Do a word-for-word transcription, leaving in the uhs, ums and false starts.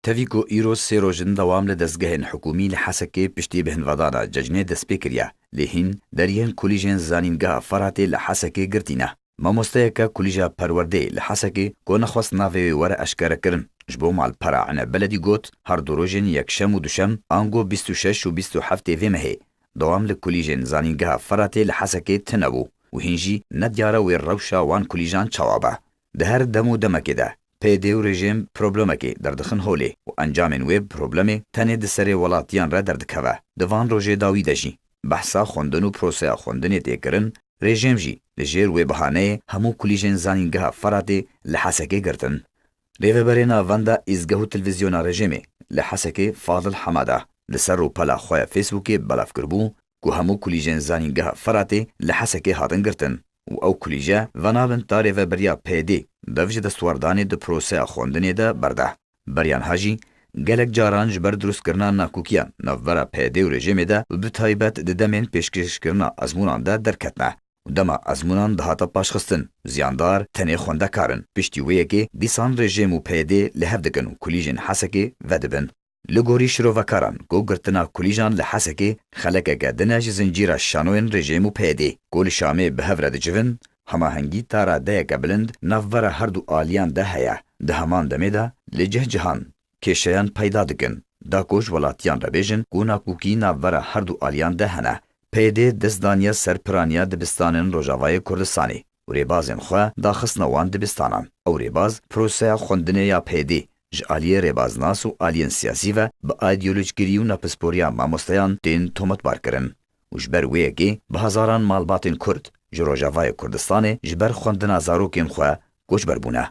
Tevî ku îro sê roj in dewam li dezgehên hikûmî li Hesekê piştî bihinvedana cejnê dest pê kiriye, lê hîn deriyên kulîjên Zanîngeha Feratê li Hesekê girtî ne. Mamosteyeke kulîja perwerdeyê li Hesekê ku nexwest navê wê were eşkerekirin, ji bo malpera Ene Beledî got, her du rojên yekşem û duşem, ango bîst û şeş û bîst û heftê vê mehê, dewam li kulîjên Zanîngeha Feratê li Hesekê tune bû û hîn jî nediyar e wê rewşa wan kulîjan çawa be. Di her dem û demekê de P Y D û rejîm problemekê derdixin holê û encamên wê problemê tenê di serê welatiyan re derdikeve. Di van rojê dawî de jî behsa xwendin û proseya xwendinê tê kirin, rejîm jî li jêr wê bihaneyê hemû kulîjên Zanîngeha Feratê li Hesekê girtin. Rêveberê Navenda Îzgeh û Televîzyona Rejîmê li Hesekê Fadil Hemada li ser rûpela xwe ya Facebookê belav kiribû ku hemû kulîjên Zanîngeha Feratê li Hesekê hatin girtin û ew kulîje venabin ta rêveberiya P Y D dev ji destwerdanê di proseya xwendinê de berde. Beriya niha jî gelek caran ji ber dirustkirina nakokîyan navbera P Y D û rejîmê de û bi taybet di demên pêşkêşkirina ezmûnan de derketine û dema ezmûnan dihate paşxistin, ziyandar tenê xwendekar in. Piştî wê yekê dîsan rejîm û P Y D li hev dikin û kulîjên Hesekê vedibin. Li gorî şirovekaran, ku girtina kulîjan li Hesekê xelekeke din e ji zincîra şanoyên rejîm û P Y D, ku li Şamê bi hev re dicivin, hemahengî ta radeyeke bilind navbera her du aliyan de heye. Di heman demê de li cih cihan kêşeyan peyda dikin, da ku ji welatiyan re bêjin ku nakokî navbera her du aliyan de hene. P Y D dest daniye ser piraniya dibistanên Rojavayê Kurdistanê û rêbazên xwe daxistine wan dibistanan. Ew rêbaz proseya xwendinê ya P Y D ji aliyê rêbaznas û aliyên siyasî ve bi aydiyolojgirî û napisporiya mamosteyan tên tometbarkirin û ji ber wê yekê bi hezaran malbatên Kurd ji Rojavayê Kurdistanê ji ber xwendina zarokên xwe koçber bûne.